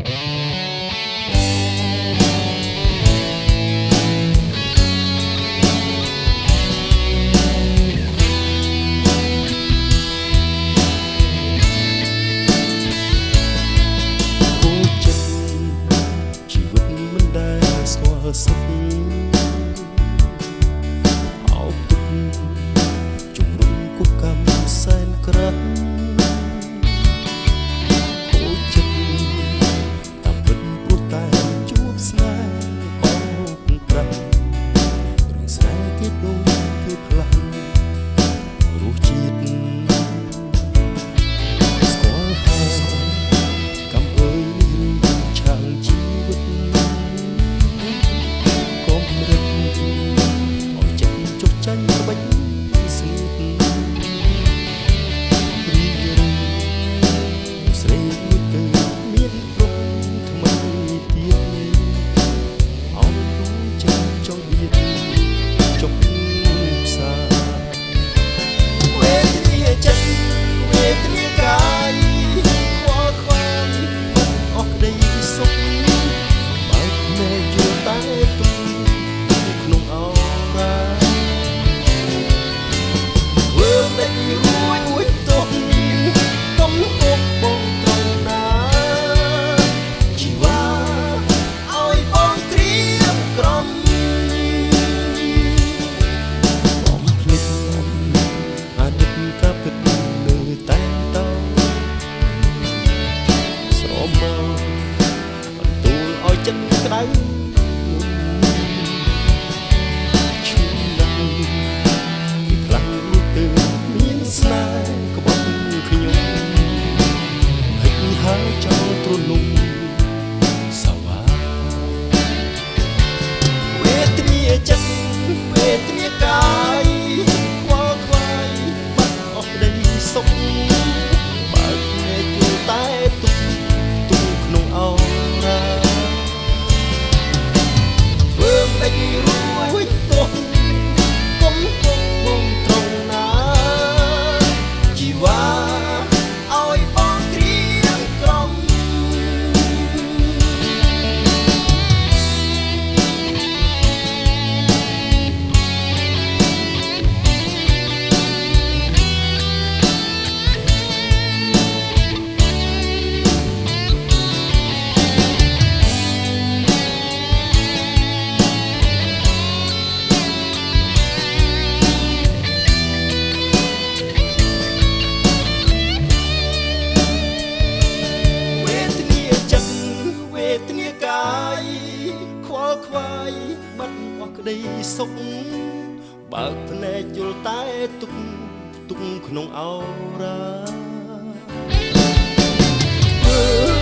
គូចិត្តជីវិតមិនដែលស្គាល់សុខអោបទុកជំរុំគូកម្មសែនក្រាស់គូចិត្តតាមពិតព្រោះតែជួបស្នេហ៍បោកប្រាស់រឿងស្នេហ៍គេដូចគេផ្លាស់រសជាតិស្គាល់ហើយកម្មអើយនេះរឿងឆាងជីវិតកុំរឹកឲ្យចិត្តជោគចាញ់ក្បាច់ស្ងៀតរីករាយស្រីមួយទៅមានប្រុសថ្មីទៀតអោទូចិត្តចង់បៀតចុកផ្សាវេទនាចិត្តវេទនាកាយខ្វល់ខ្វាយមិនអស់ក្តីសុខបើកភ្នែកយល់តែទុកទុកក្នុងអរ៉ាធ្វើមិនរួចទោះកុំហូបបងត្រង់ណាជីវ៉ាឲ្យបងក្រៀមក្រំបំភ្លេចអតីតកាពិតនៅតែតោស្រមោលបន្ទូលឲ្យចិត្តក្តៅឈឺណាស់ពីខ្លាំងរួចទៅមានស្នេហ៍ក្បត់ខ្ញុំហិចហើយចោលទ្រនំសាវ៉ាវេទនាចិត្តវេទនាកាយខ្វល់ខ្វាយបាត់អស់ក្តីសុខបើកភ្នែកយល់តែទុកទុកក្នុងអរ៉ាធ្វើមិនរួចទោះកុំទុកបងត្រង់ណាជីវ៉ាឲ្យបងក្រៀមក្រំ វេទនាចិត្តវេទនាកាយខ្វល់ខ្វាយបាត់អស់ក្តីសុខបើកភ្នែកយល់តែទុកទុកក្នុងអរ៉ាធ្វើ